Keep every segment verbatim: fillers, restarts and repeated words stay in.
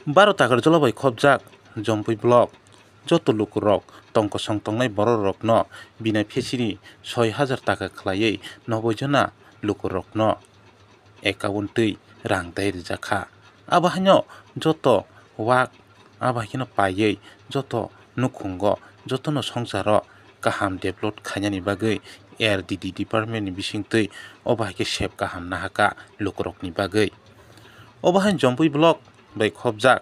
Baro Takarjala bai khopjak Jompui block joto lukurok tongkosong tongnai bororokno bina phesiri soi hajar taka khwlaiwi noboi jona lukurokno account twi rang dai rijak kha. Abo haino joto wak abo hai kheno paiwi joto nukhungo jotono swngcharo kaham develop khainani bagwi R D D department ni bisingtwi obo hai khe sep kaham nahaka lukurokni bagwi. Obo hai Jompui block bai khopjak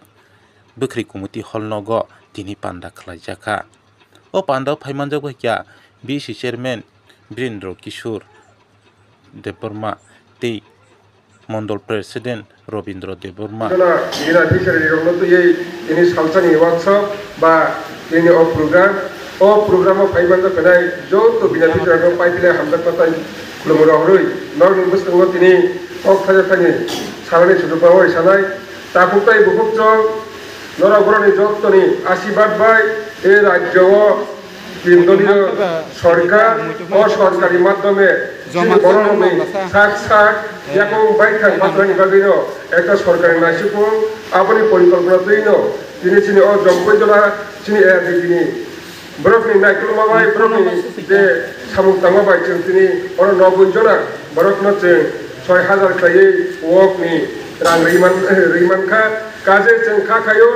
Bwkhri Committee hall nogo tini panda khwlaijak kha. O panda o phai manjak bai kha B C chairman Birendra Kishore Debbarma tei Mondol President Robindra Debbarma. Jona bina fishery rokno twiwi tini salsani workshop ba tini o program, o program o phai manjak kwnai joto bina fishery rokno pai pile hamjakma tai khulumung rohorwi norokni bwskango tini kok thajak thani salani sujuk bai sanai. Takhuk tai bukhuk chwng norok borokni jottoni asibad bai e rajyo o tin doliyo sorkar o sorkarni madhyome chini borokni sak sak yakung baithang pathrani bagwino ekta sorkarni naisukung aboni porikolpona twino tini chini o Jompui jola chini A R D P ni borokni naikolma bai, borokni je samung tangma bai chwng tini oro noboi jona borokno chwng soi hajar khlaiwi wokni rang rwi man, rwi man kha. Kaje chwng kha khaio,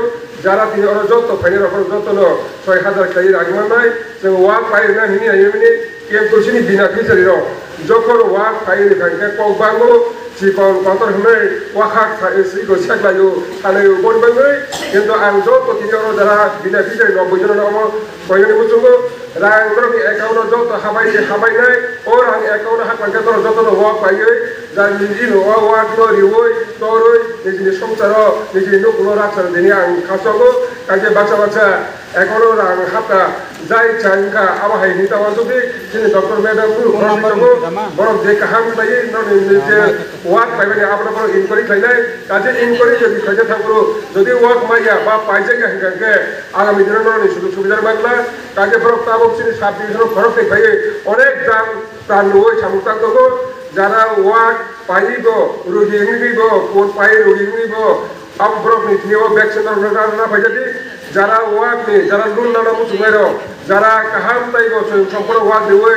jara tini oro joto phainai rok jotono soi hajar khlaiwi rang mannai. Chwng wak pai rwna hini hai hini, kintu chini bina fishery rok jokhon wak pai rwkha hwnkhe kok bango, chikon kotor hwnwi wakhak sa-, siko seklaio, salaio, boni bagwi. Kintu ang joto tini oro jara bina fishery noboi jona no omo koinani muchungo rang borokni account o joto habai se habainai, o rang account o hapang khe borok jotono wak paiwi jani nini o wak no riwi torwi nijini swngcharo nijini nukhungo rakchar dini ang khasogo. Kaisa baksa baksa account o rang hapta jai chai wngkha abo hai hinwi tamo jodi chini doctor madam phuru phone khoroknwi tongo, borok je kaham khlaiwi norokni je wak paimani abono borok inquiry khlainai. Kaisa inquiry jodi khlaijak thang phuru jodi wak maya ba paijak ya hwnkha khe agami dino norokni sujog subida rwmani. Kaisa borok tabuk chini sub division o khoroknwi phaiwi onek jang chwng nugwi samung tang tongo. Jara wak paiwi bo rugi wngwi bo, phone pai rugi wngwi bo, abo borokni thani o vaccine rok rwna, rwna phaijadi. Jara wak ni, jara loan nana muchungnai rok, jara kaham tei bo chwng songphoro wak riwi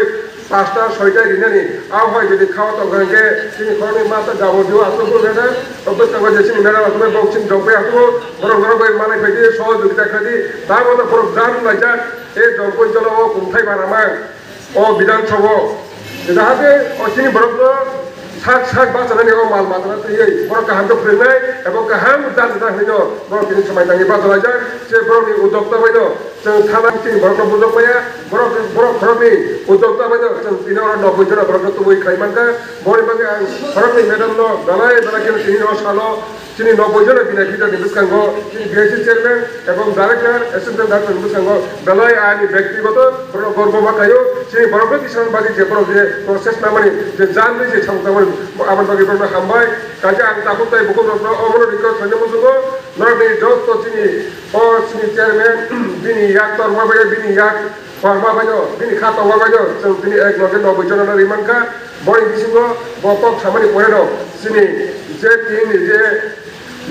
pasta soita rinani, abo hai jodi khao tongkha hwnkhe chini khoroknwi mata jabo dio aswk bo gana, o bwskango je chini madam aswk bai bo chini jokbai aswk bo, borok norok bai manai phaidi, sohojogita khlaidi, tamo borok jam laijak, e Jompui jola o kumthai baramang. O Bidhan Sabha o, jahate o chini borokno sak sak bachanani o mal matano twiwi borok kaham khe phwrwngnai abo kaham jani jani hwnwi borok tini swmai tangwi bachalaijak. Je borokni udokta baino chwng thana chini borokno bujok maya, borok, borok khoroknwi udokta baino chwng tini oro noboi jona borokno tubui khlai mankha. Boni bagwi ang khoroknwi madam no belai belai kheno tini o salo chini noboi jona bina phitani bwskango chini B I C chairman ebong director, assistant director ni bwskango belai ani bektigoto borok gorbo ma khaio. Chini borok bai kisa bagwi je borok je process namani je jan ri je samung tangmani aboni bagwi borokno hambai. Kaisa ang takhuk tai bukhuk rokno omono request khlaina muchungo norokni joto chini o chini chairman bini yak torma bai bini yak Korma baino, bini kha tongma baino, chwng tini ek loge noboi jona no ri mankha. Boni bisingo bo kok samani poreno chini je tini je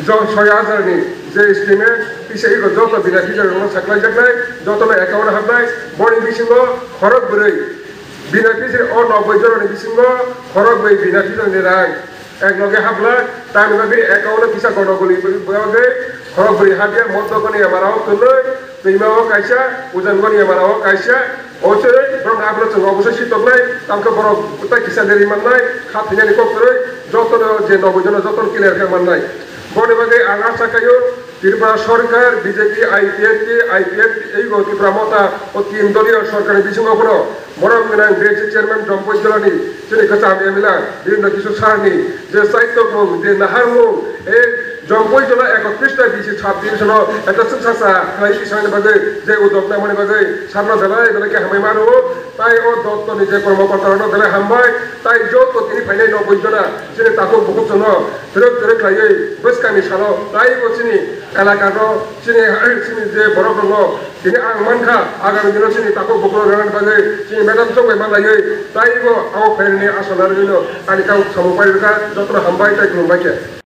jon soi hajar ni je scheme pisa iko joto bina pisa rokno saklai jaknai, jotono account o hapnai. Boni bisingo khorok bwrwi bina pisa o noboi jona ni bisingo khorok bwrwi bina pisa ni rang. Ek loge hapla, tamni bagwi account o kisa gonogoli bagwi khorok bwrwi hapya, Moddo goni emara o kwlwi, twima o kaisa, Ujan goni emara o kaisa, o se borok abro chwng oboso si toknai, tamkhe borok tei kisa leri mannai, kha thwinani kok kwrwi, jotono je noboi jono jotono clear khe mannai. Boni bagwi ang acha khaio, Tripura Sorkar, B J P, I P F T, I P F T, ego Tipra Motha, o tin doliyo sorkarni bisingo phano borok gwnang B J P chairman Jompoi Jolani, chini kwcham M L A, Birendra Kishore Sarni, je chaitokmung, je naharmung, e Jompoi Jola ekotrisha B C sub division o ekta chwngsacha khlai tisani bagwi, je udok namani bagwi, sarno belai belai khe hambai mano, tai o doptorni je kormokorta rokno belai hambai, tai joto tini phainai noboi jona, chini takhuk bukhuk jono, Twrwk twrwk khlaiwi bwskangni salo taibo chini elakano, chini, chini je borokrokno tini ang mankha, agami dino chini takhuk bukhuk rwnani bagwi chini madam chongbai manlaiwi taibo abo phainani asa narwgwino ani kok samung pai rwkha. Jotono hambai tei khulumbai khe.